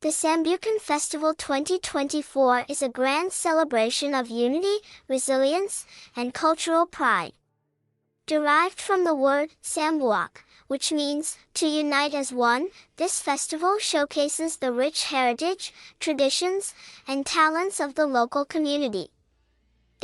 The Sambukan Festival 2024 is a grand celebration of unity, resilience, and cultural pride. Derived from the word Sambuok, which means to unite as one, this festival showcases the rich heritage, traditions, and talents of the local community.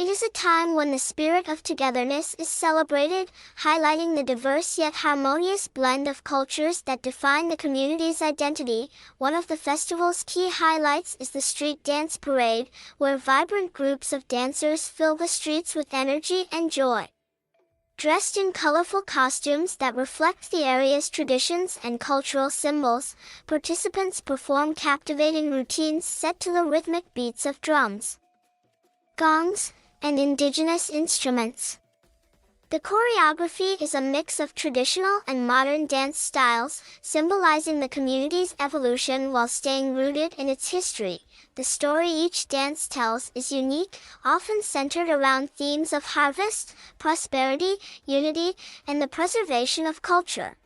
It is a time when the spirit of togetherness is celebrated, highlighting the diverse yet harmonious blend of cultures that define the community's identity. One of the festival's key highlights is the street dance parade, where vibrant groups of dancers fill the streets with energy and joy. Dressed in colorful costumes that reflect the area's traditions and cultural symbols, participants perform captivating routines set to the rhythmic beats of drums, gongs, and indigenous instruments. The choreography is a mix of traditional and modern dance styles, symbolizing the community's evolution while staying rooted in its history. The story each dance tells is unique, often centered around themes of harvest, prosperity, unity, and the preservation of culture.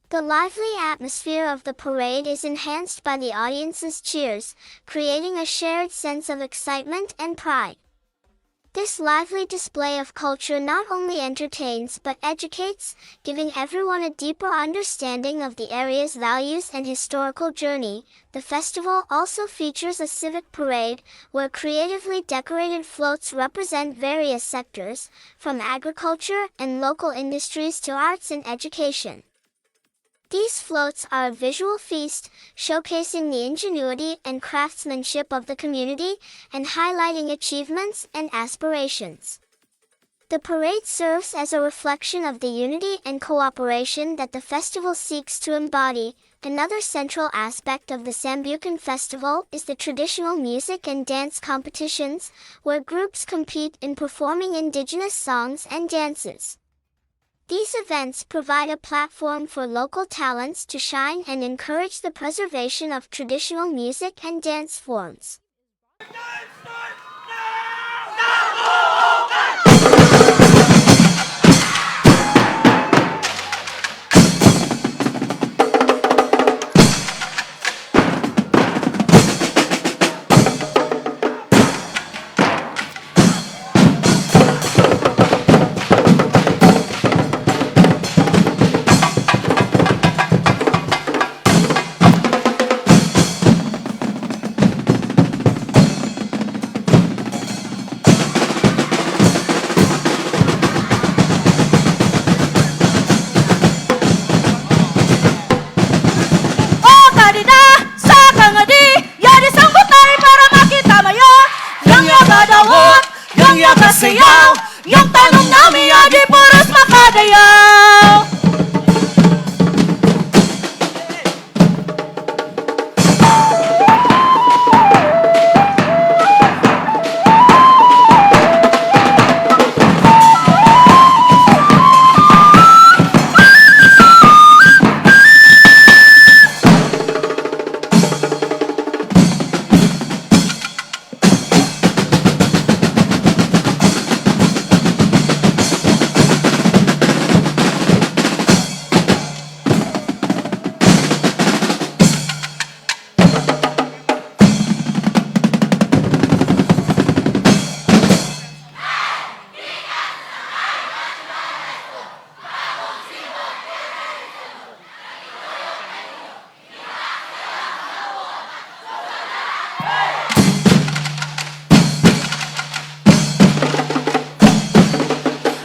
The lively atmosphere of the parade is enhanced by the audience's cheers, creating a shared sense of excitement and pride. This lively display of culture not only entertains but educates, giving everyone a deeper understanding of the area's values and historical journey. The festival also features a civic parade, where creatively decorated floats represent various sectors, from agriculture and local industries to arts and education. These floats are a visual feast, showcasing the ingenuity and craftsmanship of the community and highlighting achievements and aspirations. The parade serves as a reflection of the unity and cooperation that the festival seeks to embody. Another central aspect of the Sambukan Festival is the traditional music and dance competitions, where groups compete in performing indigenous songs and dances. These events provide a platform for local talents to shine and encourage the preservation of traditional music and dance forms. Start now! O kadida sa kangadi yadi sanggutay para makita mayo yang yakadawat yang yakasayaw yang tanong nami yadi puros makadayaw.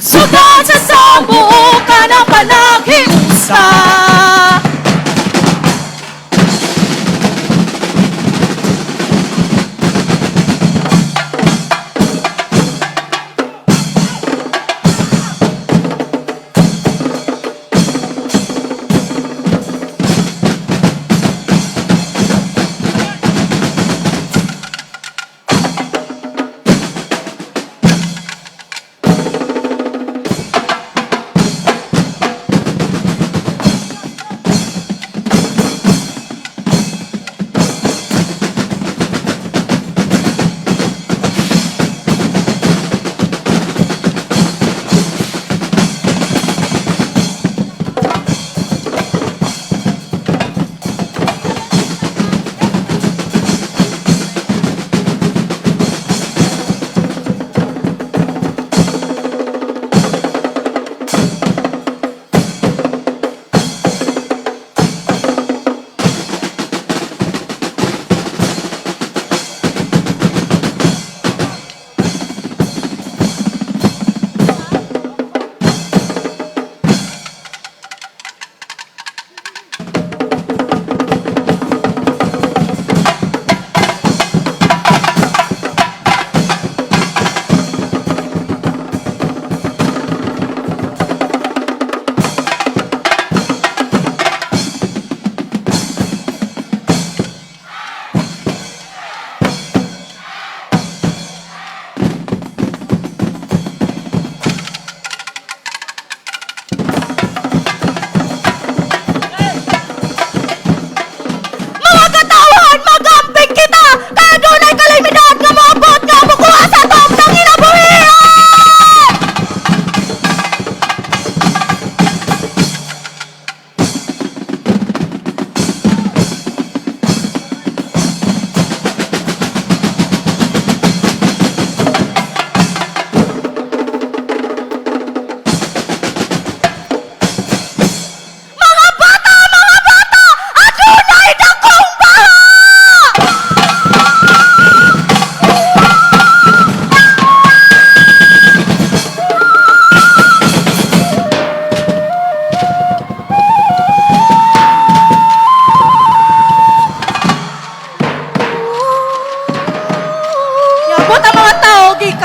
Sugod sa sambuokan ang panaghiusa.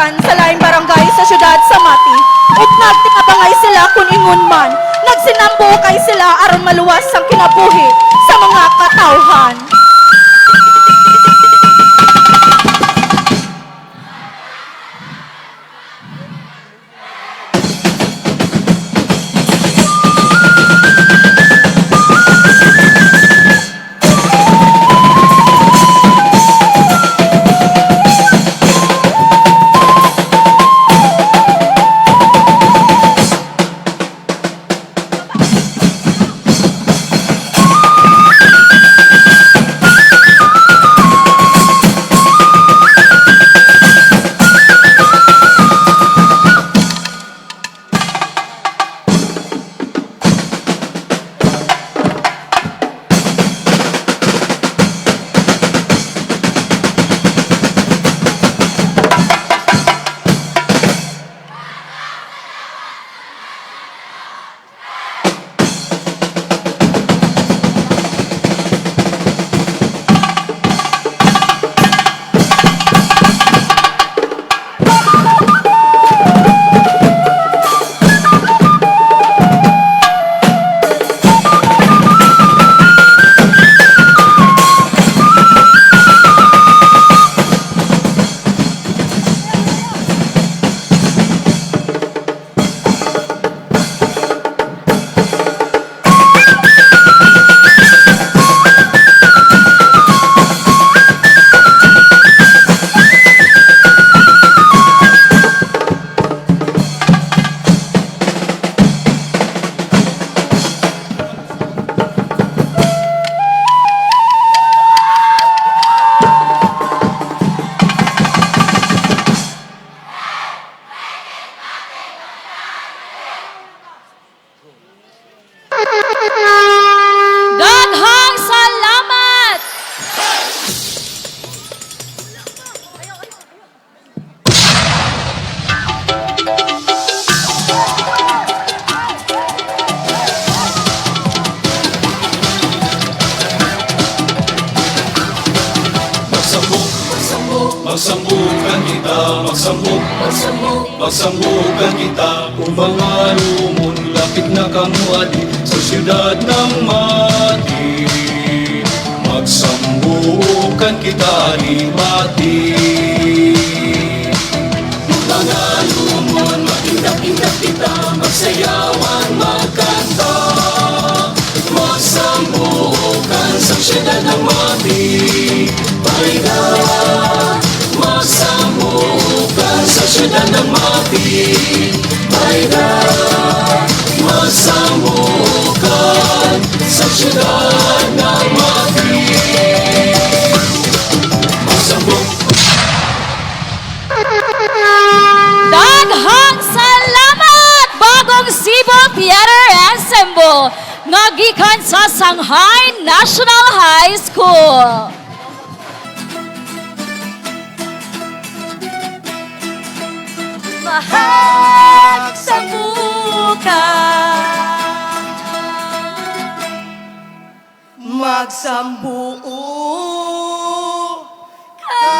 gikan sa laing barangay sa syudad sa Mati. Ug nagtinabangay sila kun ingon man, nagsinambukay sila aron maluwas ang kinabuhi sa mga katawhan. Daghang salamat! Magsambok, magsambukan kita, magsambok, magsambukan kita. Kung mga lumon, lapit na kamuadi sa siyudad ng Mati. Magsambukan kita ni Mati. Mga lumon, makindap-indap kita, magsayawan, magkanta. Magsambukan sa siyudad ng Mati. Paida, magsambukan sa siyudad ng Mati. Paida, magsambukan sa siyudad ng Mati. Magsambok. Daghang salamat! Bagong Cebu Theater Ensemble nga gikan sa Shanghai National High School. Magsambukan. Magsambuo ka.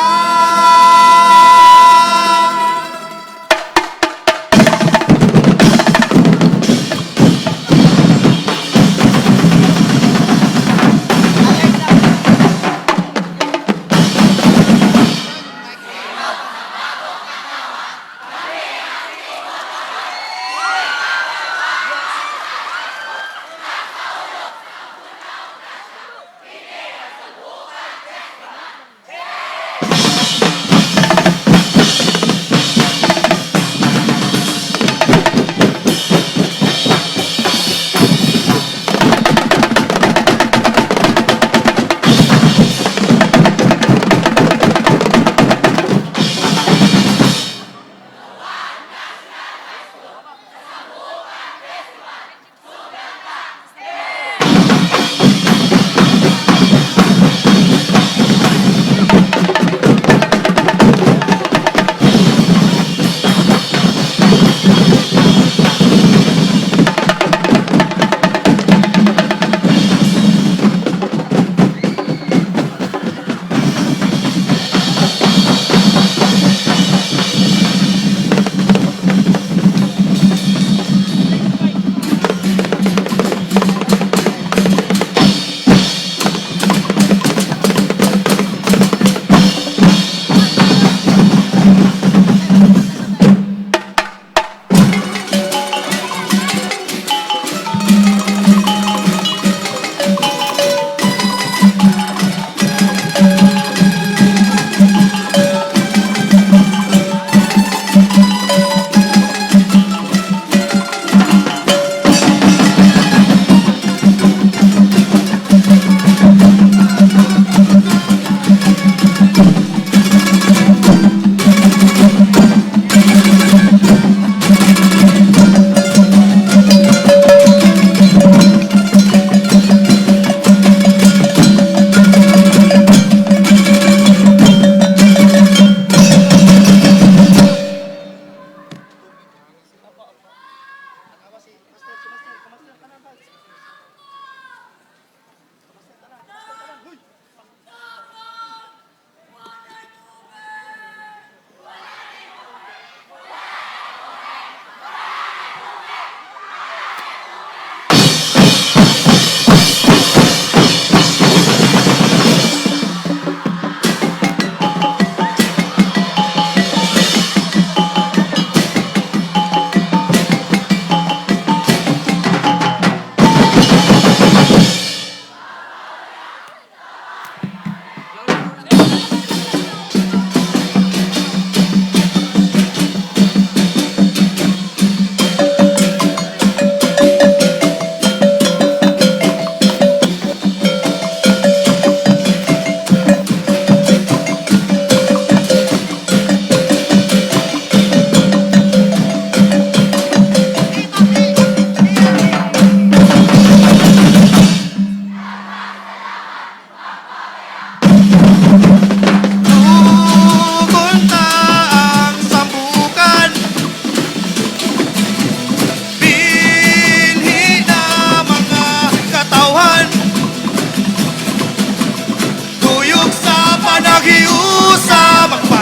Pakiusap magpa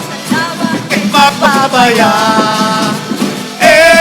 Magpapabaya. Eh.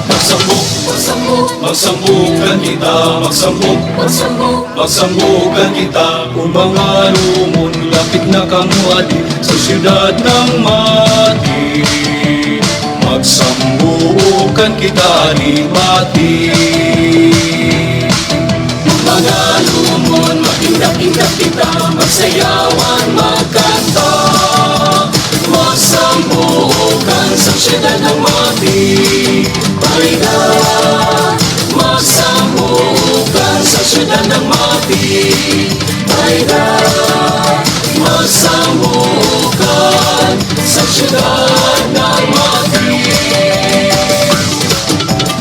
Magsambok, magsambok, magsambukan kita, magsambok, magsambok, magsambukan kita. Kung mga lumon, lapit na kamo adi sa siyudad ng Mati. Magsambukan kita ni Mati. Mga lumon, makindap-indap kita, magsayawan, magkanta. Magsambukan sa siyudad ng Mati. Paida, magsambukan sa siyudad ng Mati. Paida, magsambukan sa siyudad ng Mati.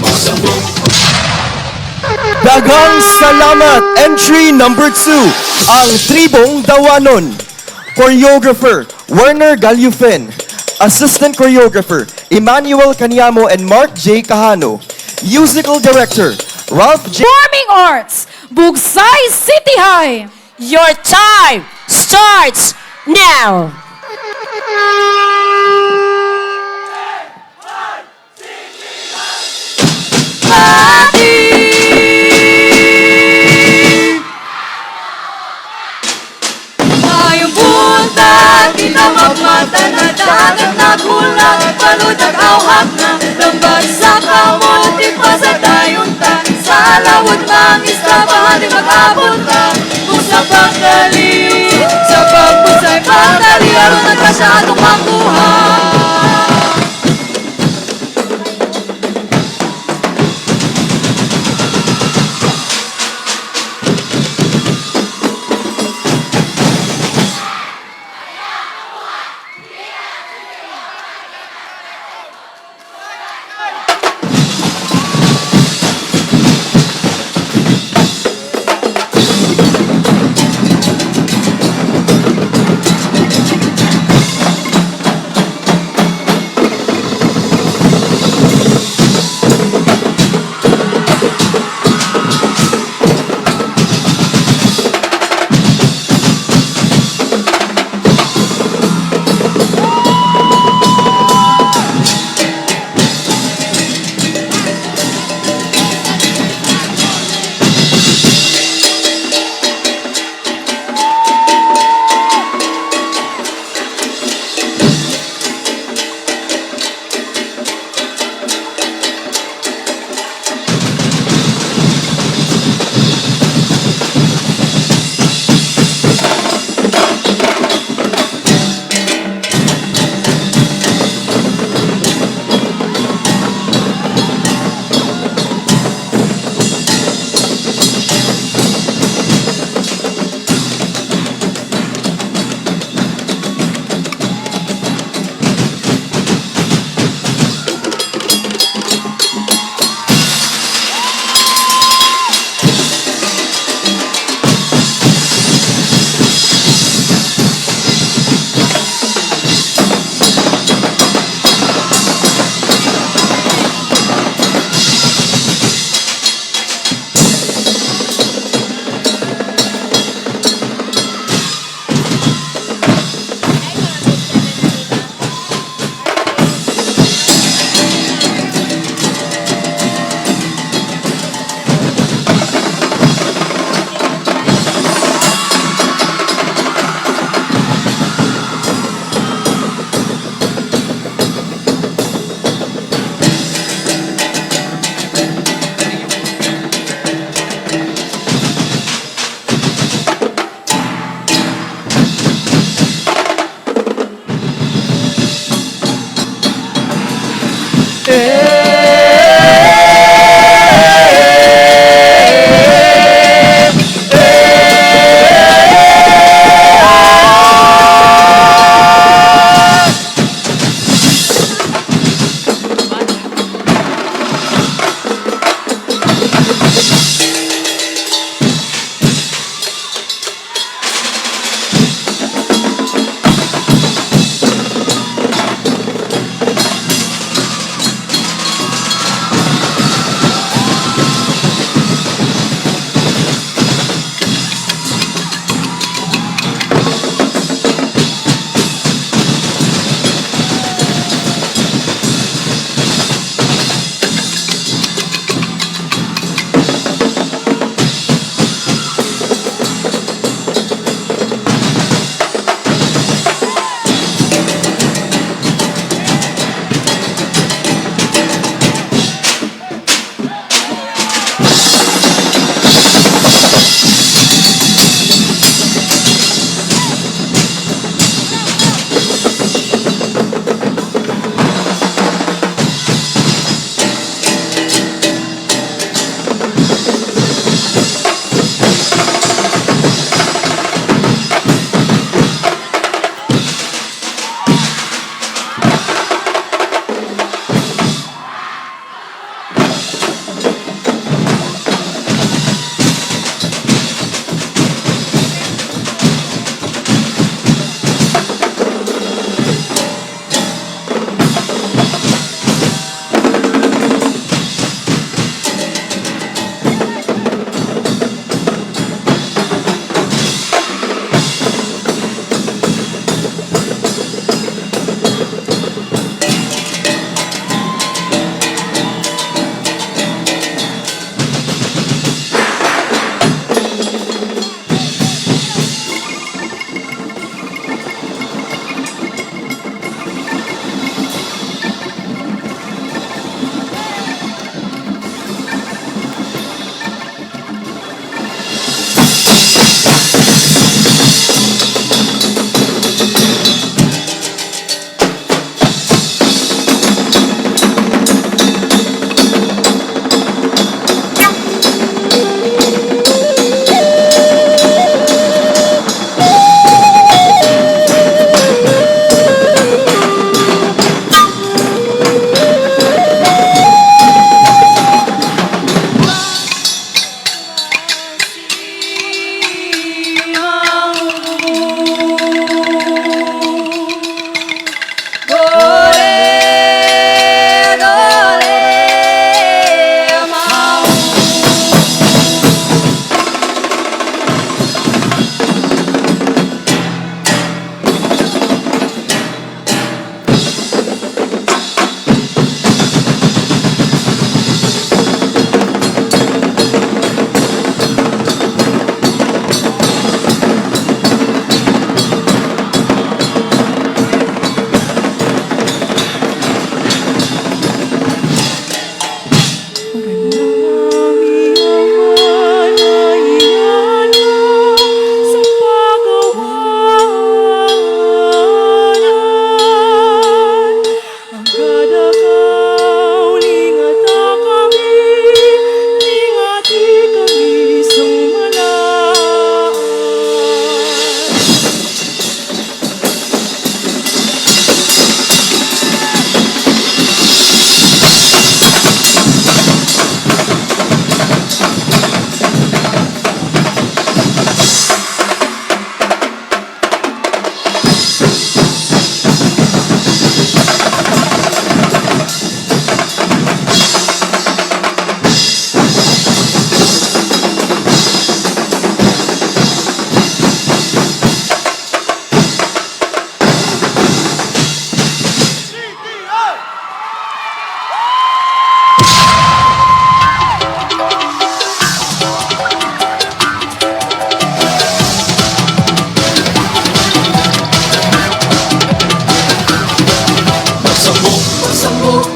Magsambok. Daghang salamat! Entry number 2, ang Tribong Dawanon. Choreographer, Werner Galufen. Assistant Choreographer, Emmanuel Canyamo and Mark J. Kahano. Musical Director, Ralph J. Performing Arts, Bugsay City High. Your time starts now! Ngayong buntag, kita magmata na dagat na gulat, paludag awhag na. Di mag-abot ta. Kung sa pagdali, sa pagpusay pagdali, aron nagkasya atong makuha.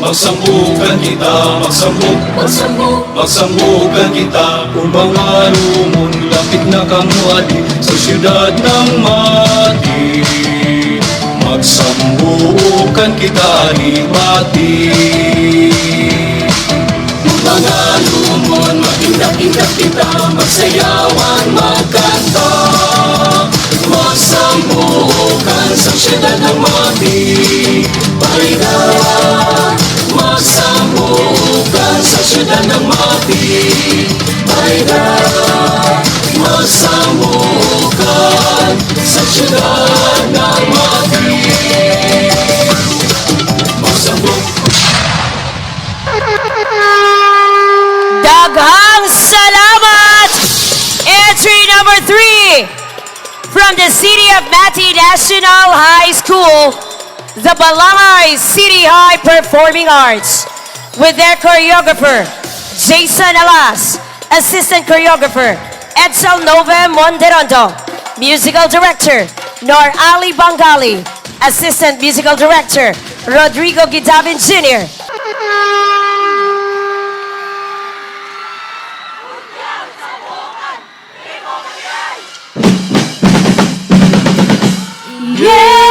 Magsambukan kita, magsambuk, magsambuk, magsambukan kita. O mga lumon, lapit na kamuadi sa siyudad ng Mati. Magsambukan kita ni Mati. Mga lumon, makindak-indak kita, magsayawan, magkanta. Magsambukan sa siyudad ng Mati. Paida, magsambukan sa siyudad ng Mati. Paida, magsambukan sa siyudad ng Mati. Magsambuk. Daghang salamat! Entry number 3 from the City of Mati National High School, the Balangay City High Performing Arts, with their choreographer, Jason Alas, assistant choreographer, Edsel Nove Monterondo, musical director, Nor Ali Bangali, assistant musical director, Rodrigo Guidabin Jr. Yeah!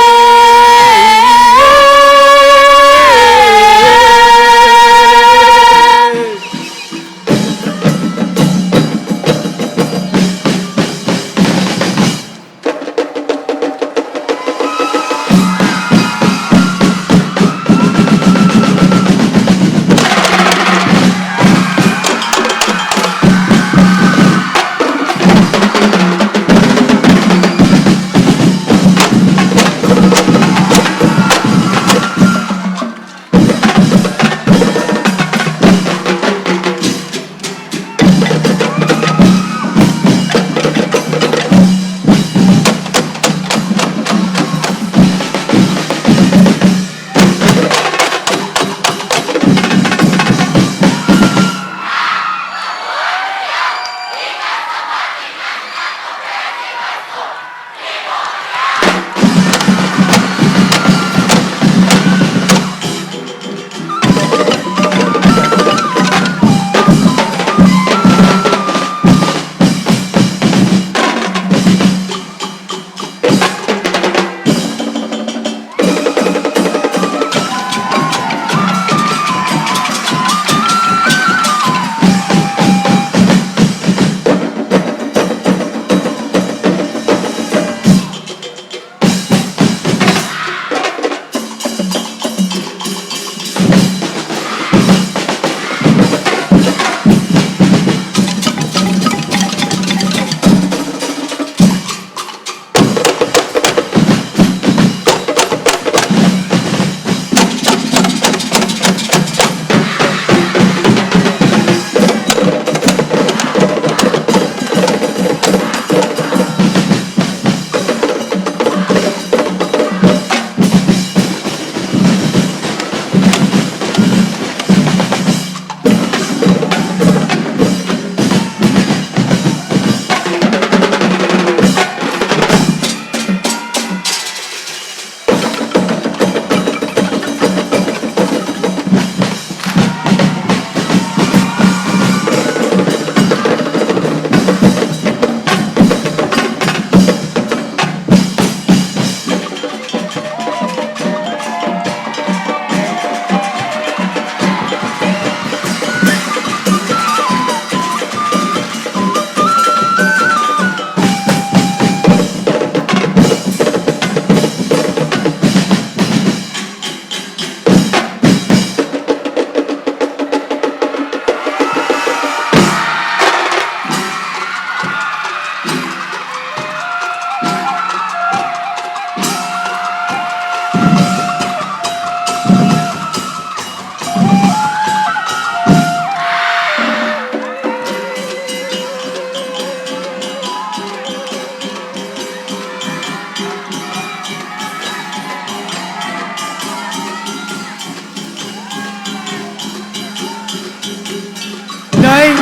Nay,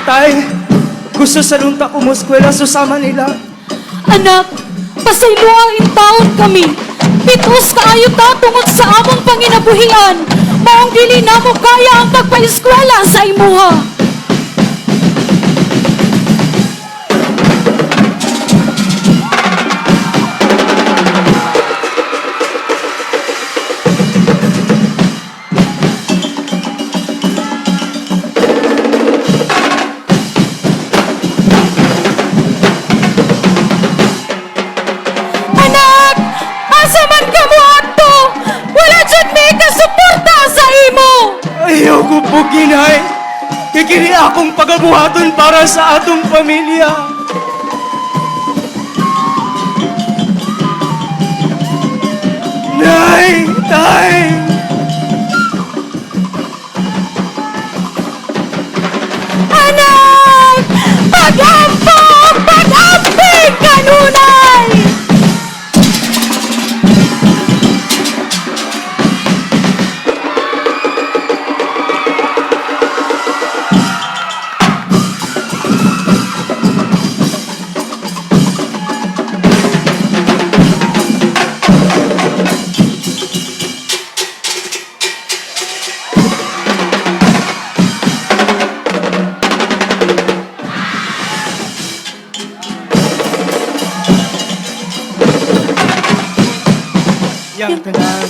tay, gusto sa lunta ko mo eskwela susama nila. Anak, pasayloa in taon kami. Pitos kaayo ta tungod sa among panginabuhian. Maong dili namo kaya ang pagpa-eskwela sa imuha. Anak, asa man ka mo adto? Wala jud may kasuporta sa imo. Ayaw ko po, ginay. Kay kini akong pagabuhaton para sa atong pamilya. Nay! Tay! Anak! Pag-ampo! Pag-amping kanunay! Yang tanan.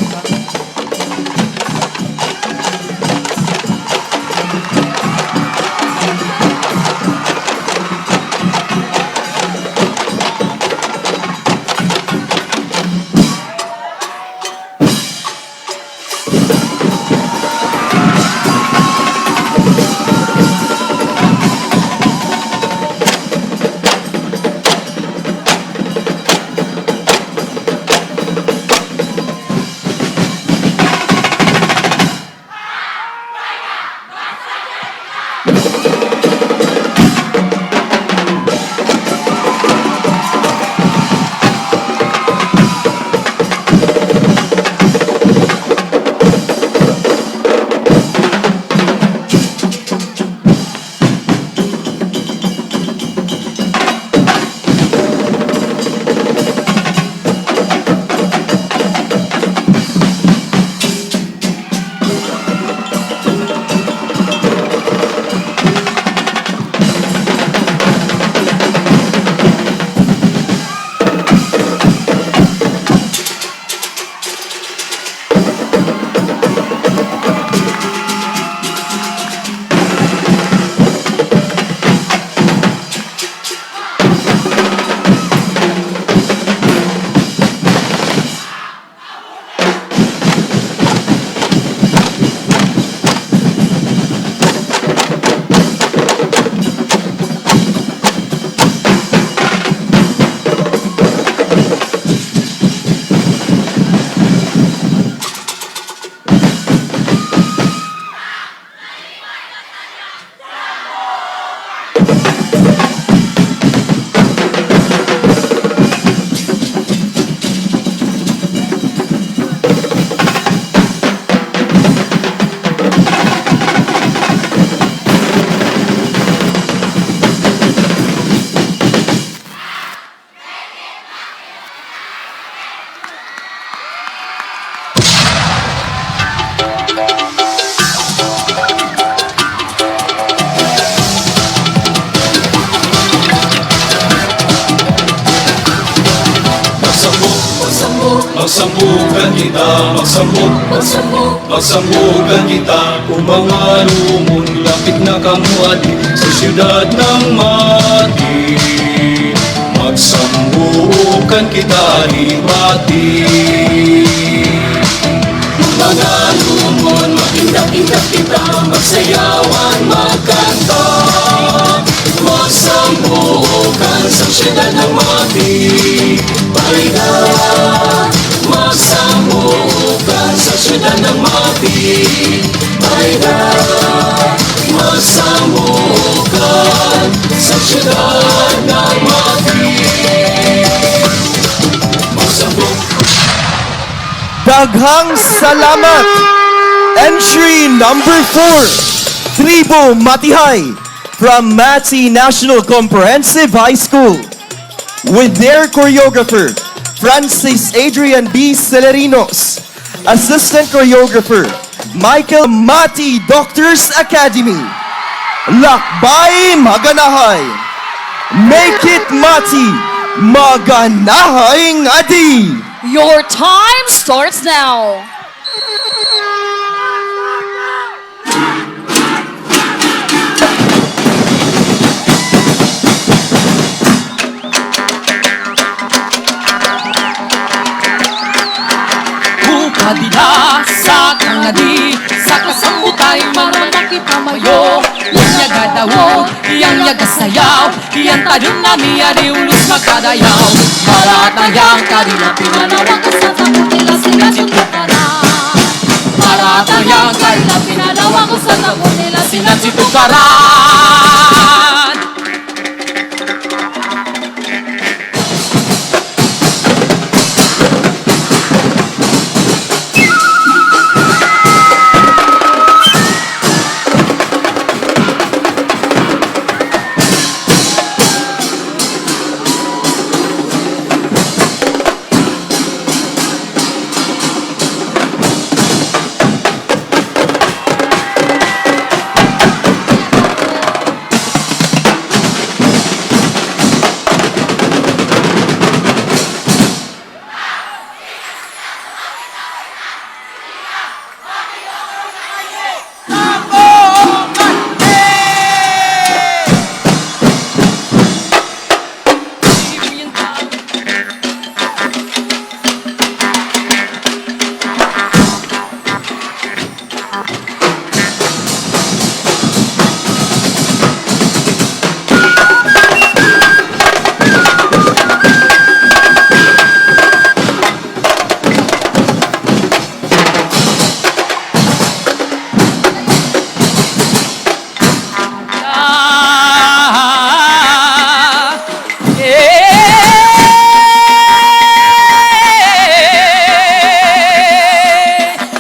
Magsambok, magsambok, magsambukan kita, magsambok, magsambok, magsambukan kita. Kung mga lumon, lapit na kamuadi sa siyudad ng Mati. Magsambukan kita ni Mati. Mga lumon, makindak-indak kita, magsayawan, magkanta. Magsambukan sa siyudad ng Mati. Paida, magsambukan sa siyudad ng Mati. Paida, magsambukan sa siyudad ng Mati. Magsambok. Daghang salamat! Entry number 4, Tribo Matihay from Mati National Comprehensive High School. With their choreographer, Francis Adrian B. Celerinos. Assistant choreographer, Michael Mati Doctors Academy. Lakbay Maganahay. Make it Mati. Maganahay ngadi. Your time starts now. Bukadila sa kangadi sa kasambutay maranakita mayo. Yang yaga dawon, yang yaga sayaw, yang tadun nami ari ulus makadayaw. Maratayang kadila pinanawa ka sa takot nila sila tutukaran. Maratayang kadila pinanawa ko sa takot nila sila tutukaran.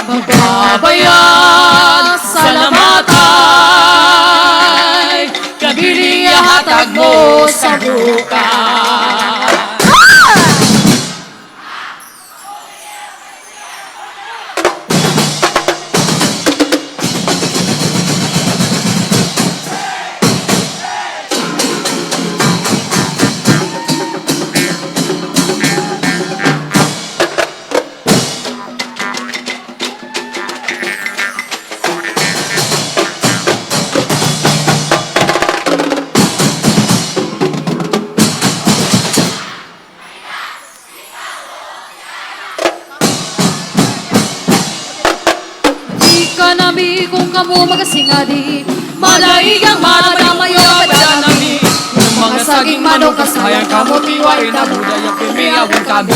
Magbabayad salamatay, kabiling hatag mo sa bukas. Di ka nami kung kamo magasingadi. Malaigang madamayo padanami. Mga saging manok kasayang kamuti wari na budaya pimiawin kami.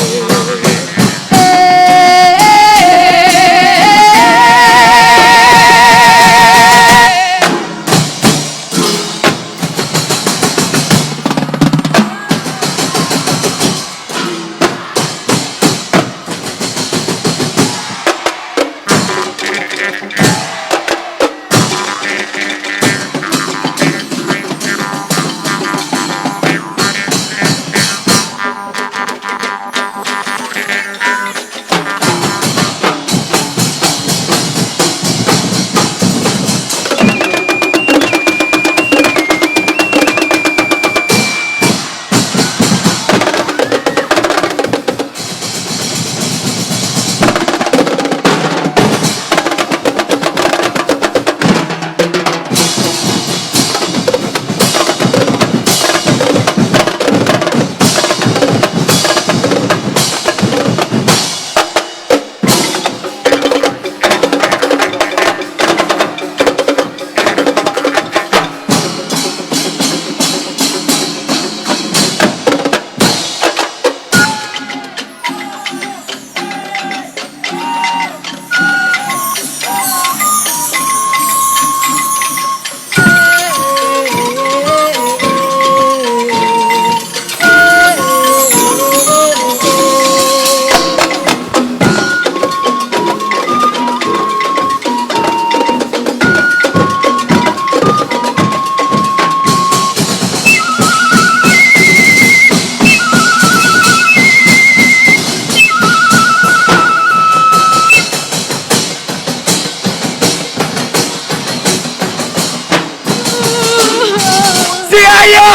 Aya!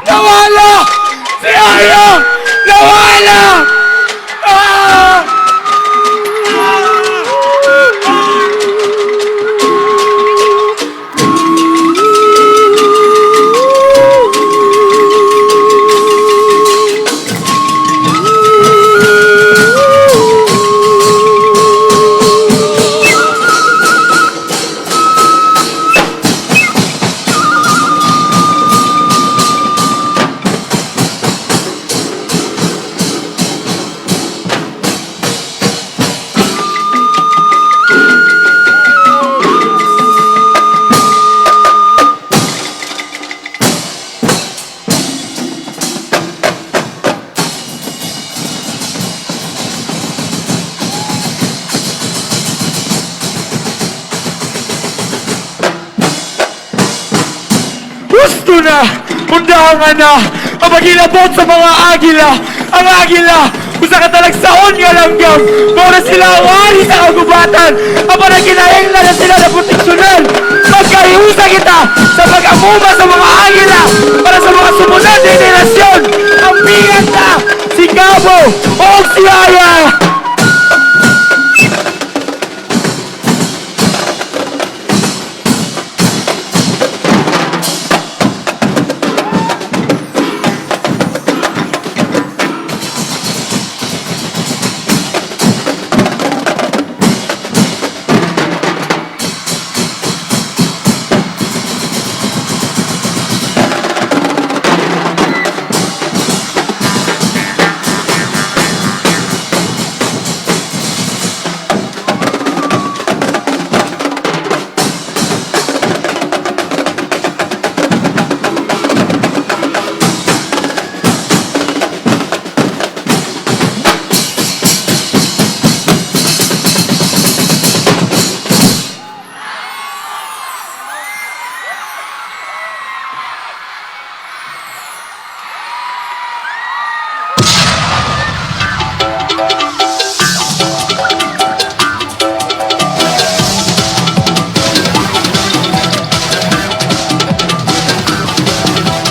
Nawala! Si Aya! Nawala! Ah! Gusto na! Undangan na! Ang paghilabot sa mga agila! Ang agila! Usa ka talagsaon nga langgam! Mao na sila ang ari sa kagubatan! Apan ang kinahanglan na sila na proteksyonan! Magkahiusa kita sa pag-amuma sa mga agila para sa mga sumunod na henerasyon! Ang bigat na si Gabo o si Aya!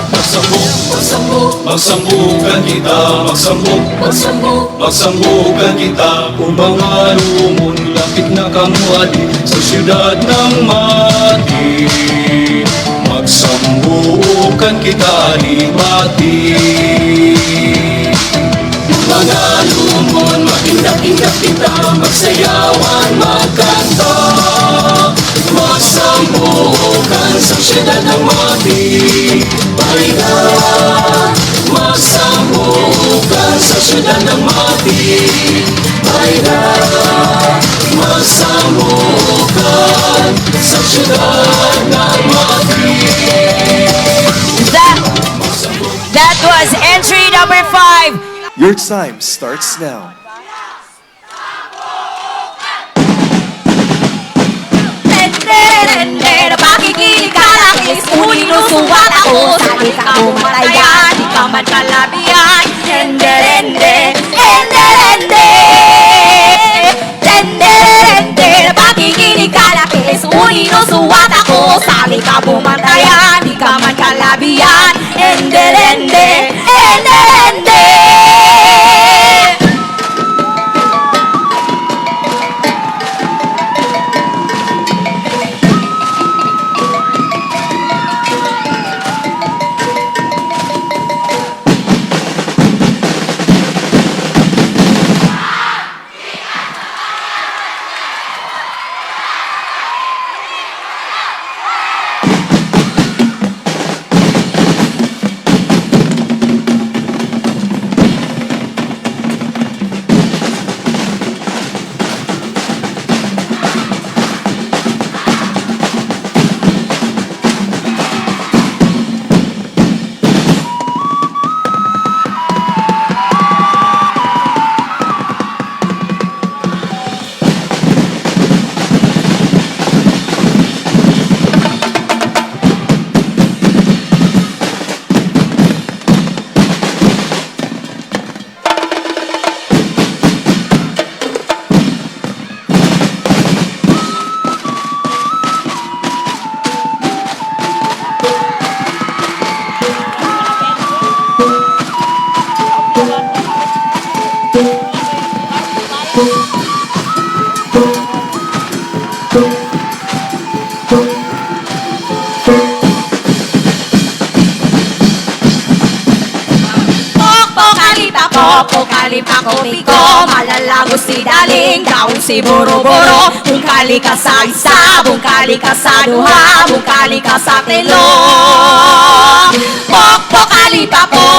Magsambok, magsambok, magsambukan kita, magsambok, magsambok, magsambukan kita. Kung mga lumon, lapit na kamuadi sa siyudad ng Mati. Magsambukan kita ni Mati. Mga lumon, makindak-indak kita, magsayawan, magkanta. Magsambukan sa siyudad ng Mati. Pahinga, magsambukan sa siyudad ng Mati. Pahinga, magsambukan sa siyudad ng Mati. That was entry number 5. Your time starts now. Tende, napakikinig ka lang Uninusuwat ako. Sa di ka bumatayan, di ka man kalabian. Tende, rende, tende, rende. Tende, rende, napakikinig ka lang Uninusuwat ako. Sa di ka bumatayan, di ka man kalabian. Tende, rende, tende, rende. Pok, kali, pako, piko. Malalago si daling, daon si boro-boro. Bungkali ka sa isa, bungkali ka sa duha, bungkali ka sa telo. Pok, pok, kali, pako.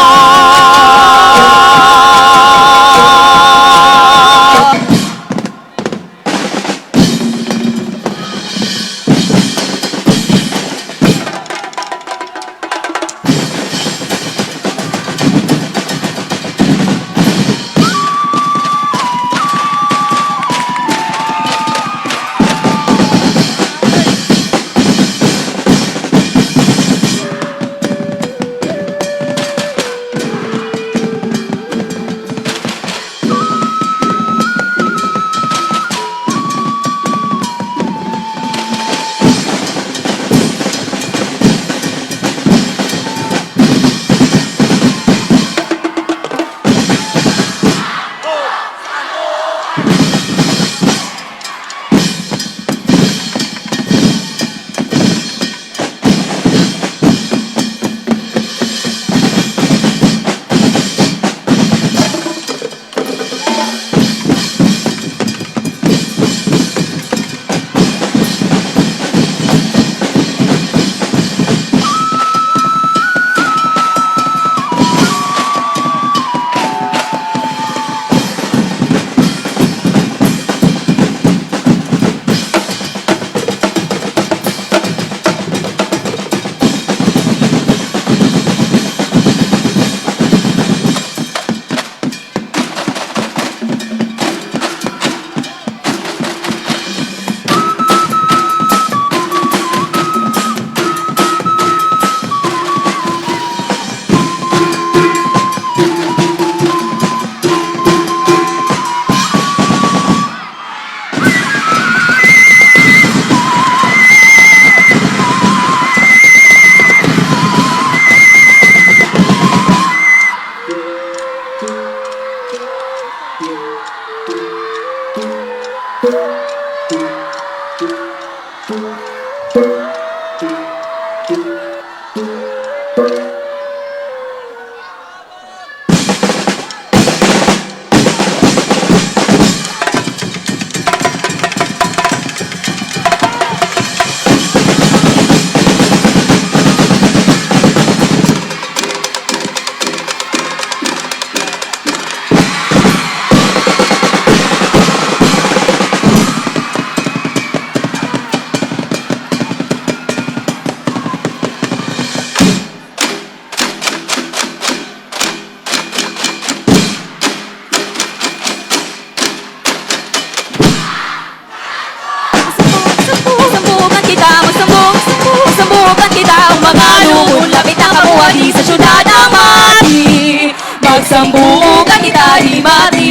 Sambukan kita, magsambok, sambukan kita ang mga lumon. Lapit ang kabuhati sa syudad ng Mati. Magsambukan kita di Mati.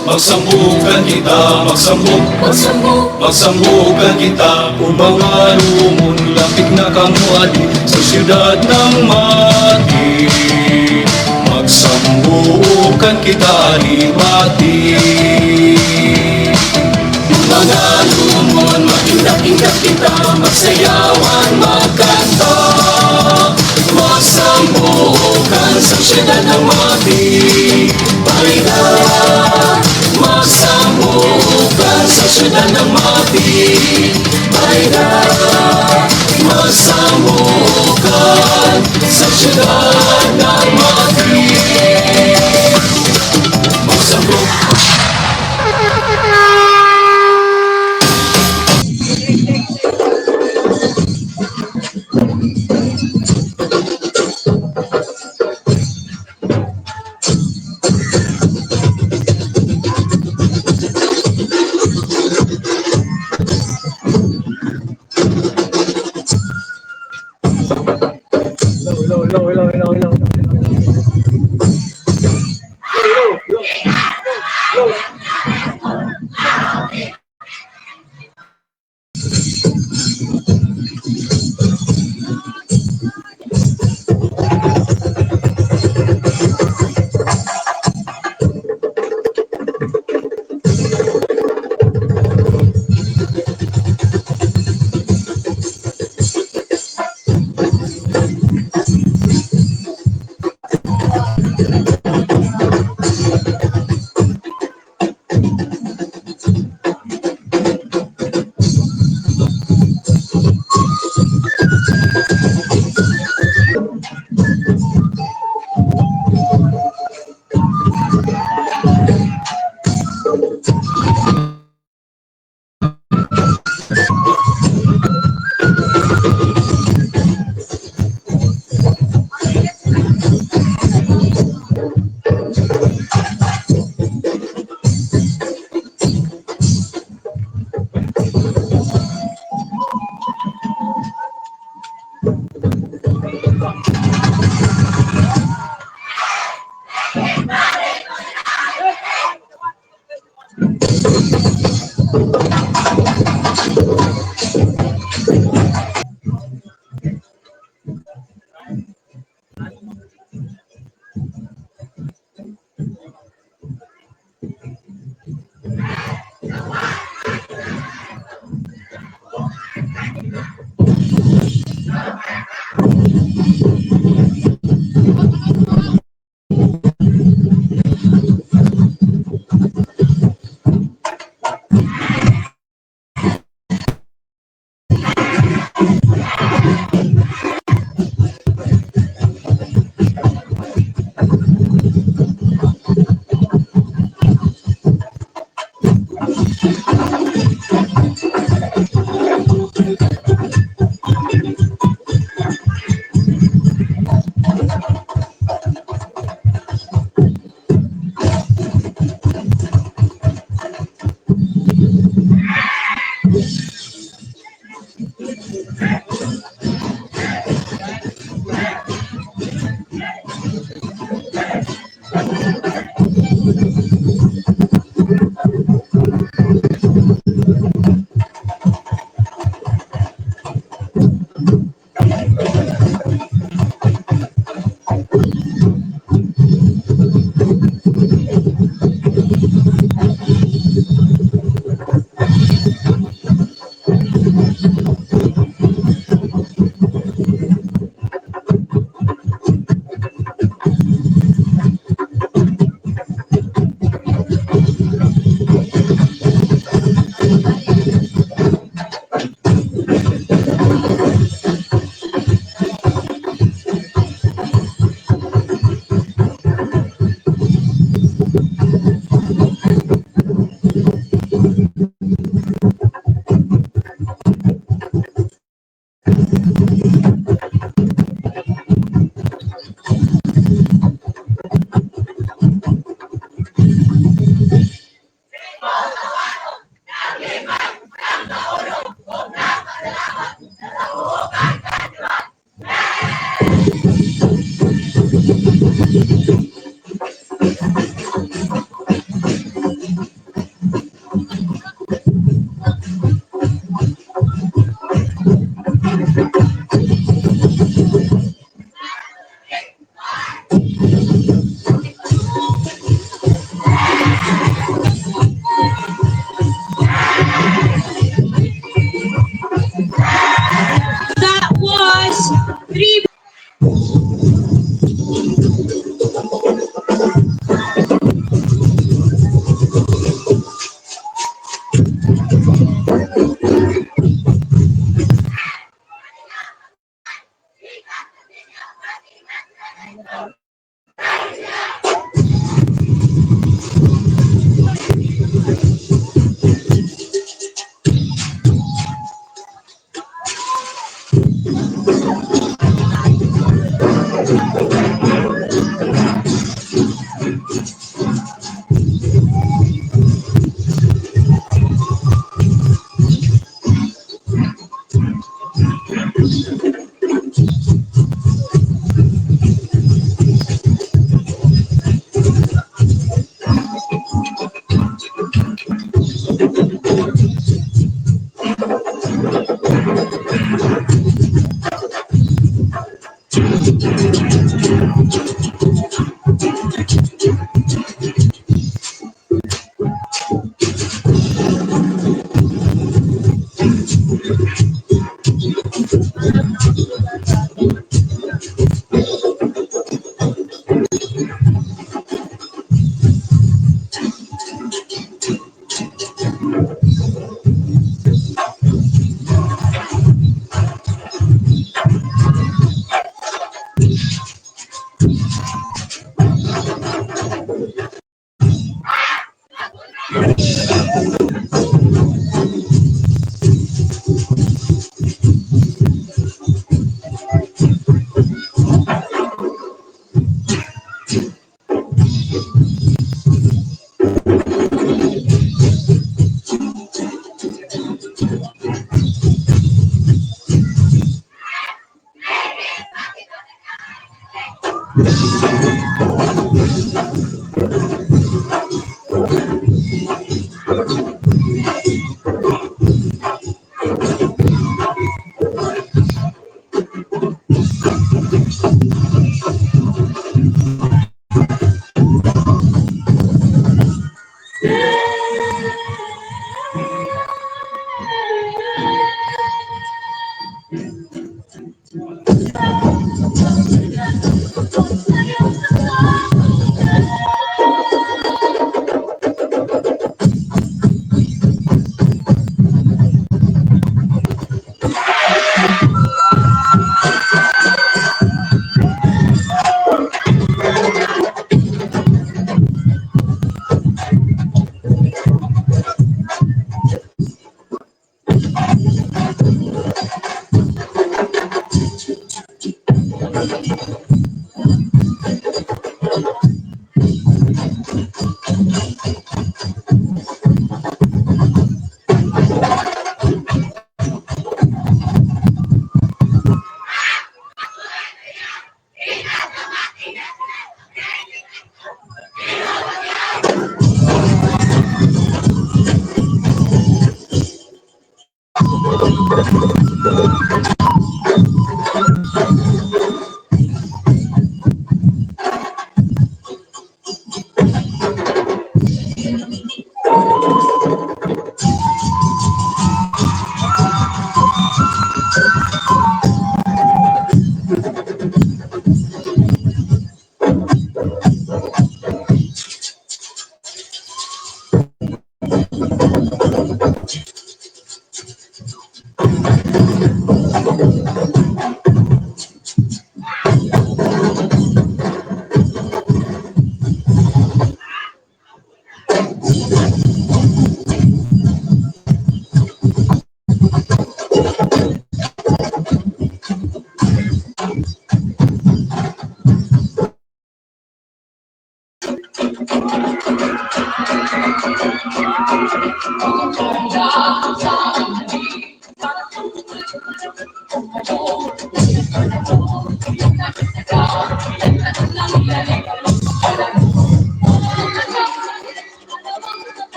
Magsambukan kita, magsambok, Magsambok, magsambukan kita. O mga lumon, lapit na kamo adi sa siyudad ng Mati. Magsambukan kita ni Mati. Mga lumon, makindak-indak kita, magsayawan, magkanta. Magsambukan sa siyudad ng Mati. Paida, magsambukan sa siyudad ng Mati. Paida, magsambukan sa siyudad ng Mati. Magsambok. Hello, hello, hello.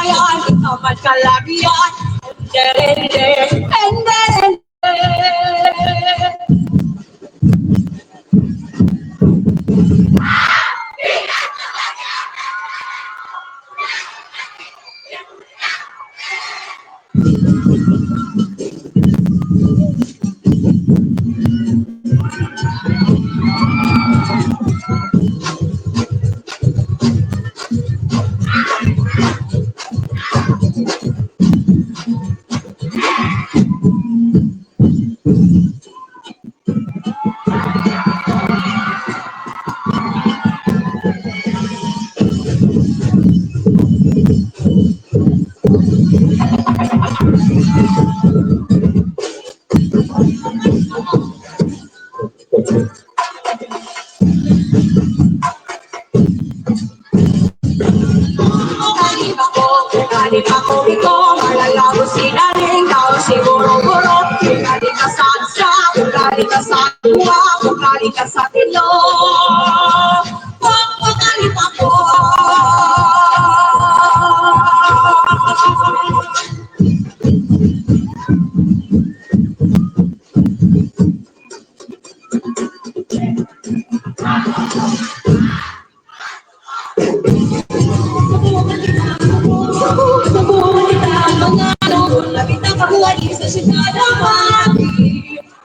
bumantayan, ikaw man kalabian. Ende, ende, ende.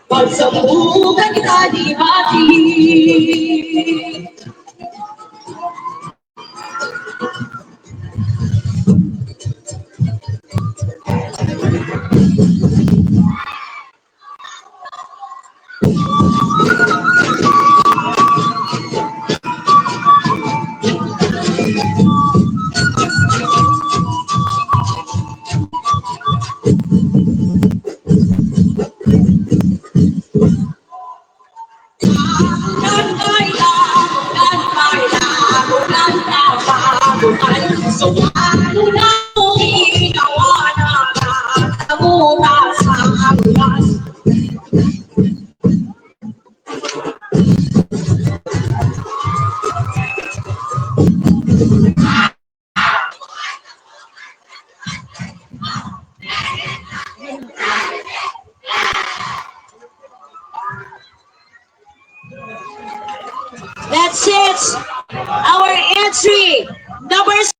Pagsambukan kita di hati. That's it. Our entry number